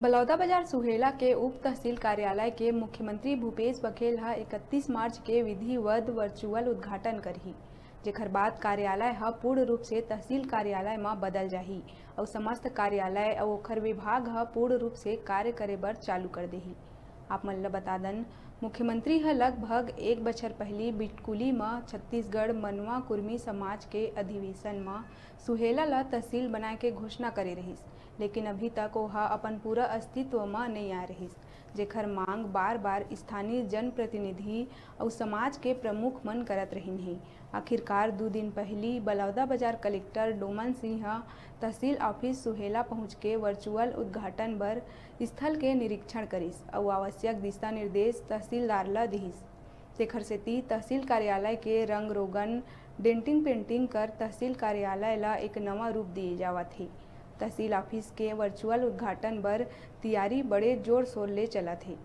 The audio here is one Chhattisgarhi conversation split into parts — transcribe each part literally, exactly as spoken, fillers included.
बलौदाबाजार सुहेला के उप तहसील कार्यालय के मुख्यमंत्री भूपेश बघेल ह इकतीस मार्च के विधिवत वर्चुअल उद्घाटन करही, जेखर बाद कार्यालय ह पूर्ण रूप से तहसील कार्यालय म बदल जाही अउ समस्त कार्यालय अउ ओखर विभाग ह पूर्ण रूप से कार्य करे बर चालू कर देही। आप मन ल बता दन, मुख्यमंत्री ह लगभग एक बछर पहिली बिटकुली म छत्तीसगढ़ मनवा कुर्मी समाज के अधिवेशन म सुहेला ल तहसील बनाए के घोषणा करे रहिस, लेकिन अभी तक ओहा अपन पूरा अस्तित्व म नइ आए रहिस, जेखर मांग बार-बार स्थानीय जनप्रतिनिधि अउ समाज के प्रमुख मन करत रहिन हे। आखिरकार दू दिन पहिली बलौदाबाजार कलेक्टर डोमन सिंह ह तहसील ऑफिस सुहेला पहुंच के वर्चुअल उद्घाटन बर स्थल के निरीक्षण करिस अउ आवश्यक दिशा निर्देश तहसीलदार ल दिहिस। तेखर सेती तहसील कार्यालय के रंग रोगन, डेंटिंग पेंटिंग कर तहसील कार्यालय ल एक नवा रूप दिए जावत हे। तहसील ऑफिस के वर्चुअल उद्घाटन बर तियारी बड़े जोर शोर ले चलत हे।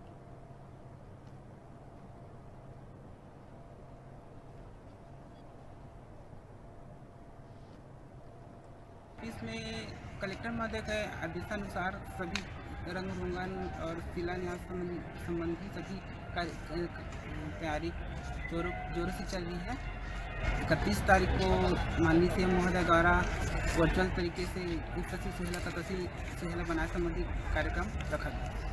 इसमें कलेक्टर महोदय के आदेशानुसार सभी रंग रोगन और शिलान्यास संबंध-, संबंधी सभी कार्य, तैयारी जोरों, जोरों से चल रही है। इकतीस तारीख को माननीय सीएम महोदय द्वारा वर्चुअल तरीके से उप तहसील सुहेला का तहसील सुहेला बनाए संबंधी कार्यक्रम रखा गया।